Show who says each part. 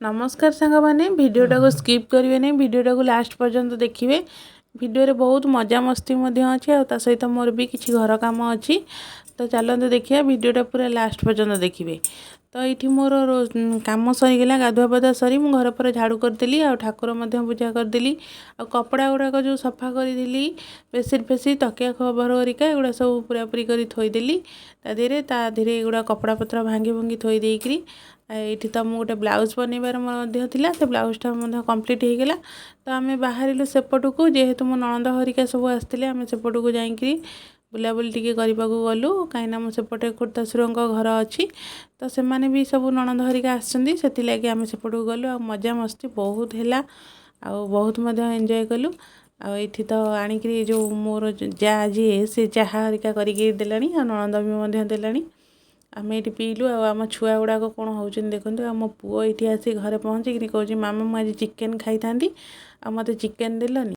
Speaker 1: ନମସ୍କାର ସାଙ୍ଗମାନେ, ଭିଡ଼ିଓଟାକୁ ସ୍କିପ୍ କରିବେ ନାହିଁ, ଭିଡ଼ିଓଟାକୁ ଲାଷ୍ଟ ପର୍ଯ୍ୟନ୍ତ ଦେଖିବେ। ଭିଡ଼ିଓରେ ବହୁତ ମଜାମସ୍ତି ମଧ୍ୟ ଅଛି ଆଉ ତା ସହିତ ମୋର ବି କିଛି ଘର କାମ ଅଛି। ତ ଚାଲନ୍ତୁ ଦେଖିବା, ଭିଡ଼ିଓଟା ପୁରା ଲାଷ୍ଟ ପର୍ଯ୍ୟନ୍ତ ଦେଖିବେ। ତ ଏଇଠି ମୋର କାମ ସରିଗଲା। ଗାଧୁଆ ପାଧୁଆ ସରି ମୁଁ ଘର ପରେ ଝାଡ଼ୁ କରିଦେଲି ଆଉ ଠାକୁର ମଧ୍ୟ ପୂଜା କରିଦେଲି। ଆଉ କପଡ଼ା ଗୁଡ଼ାକ ଯେଉଁ ସଫା କରିଥିଲି, ବେଡ଼ସିଟ୍ ଫେଡ଼ସିଟ୍, ତକିଆ କଭର ହେରିକା, ଏଗୁଡ଼ା ସବୁ ପୁରାପୁରି କରି ଥୋଇଦେଲି ତା ଦେହରେ। ଏଗୁଡ଼ା କପଡ଼ା ପତ୍ର ଭାଙ୍ଗି ଭୁଙ୍ଗି ଥୋଇ ଦେଇକିରି ଏଇଠି ତ ମୁଁ ଗୋଟେ ବ୍ଲାଉଜ୍ ବନେଇବାର ମଧ୍ୟ ଥିଲା, ସେ ବ୍ଲାଉଜ୍ଟା ମଧ୍ୟ କମ୍ପ୍ଲିଟ୍ ହେଇଗଲା। ତ ଆମେ ବାହାରିଲୁ ସେପଟକୁ, ଯେହେତୁ ମୋ ନଣନ୍ଦ ହରିକା ସବୁ ଆସିଥିଲେ। ଆମେ ସେପଟକୁ ଯାଇକିରି ବୁଲାବୁଲି ଟିକେ କରିବାକୁ ଗଲୁ, କାହିଁକିନା ମୁଁ ସେପଟେ ଖୁର୍ଦ୍ଧାଶୁରଙ୍କ ଘର ଅଛି। ତ ସେମାନେ ବି ସବୁ ନଣନ୍ଦ ହରିକା ଆସିଛନ୍ତି, ସେଥିଲାଗି ଆମେ ସେପଟକୁ ଗଲୁ। ଆଉ ମଜାମସ୍ତି ବହୁତ ହେଲା ଆଉ ବହୁତ ମଧ୍ୟ ଏନ୍ଜୟ କଲୁ। ଆଉ ଏଇଠି ତ ଆଣିକିରି ଯେଉଁ ମୋର ଯାଆ ଯିଏ, ସେ ଚାହା ହରିକା କରିକି ଦେଲାଣି ଆଉ ନଣନ୍ଦ ବି ମଧ୍ୟ ଦେଲାଣି। ଆମେ ଏଇଠି ପିଇଲୁ। ଆଉ ଆମ ଛୁଆ ଗୁଡ଼ାକ କ'ଣ ହେଉଛନ୍ତି ଦେଖନ୍ତୁ। ଆଉ ମୋ ପୁଅ ଏଇଠି ଆସି ଘରେ ପହଞ୍ଚିକିରି କହୁଛି, "ମାମା, ମୁଁ ଆଜି ଚିକେନ୍ ଖାଇଥାନ୍ତି ଆଉ ମୋତେ ଚିକେନ୍ ଦେଲନି?"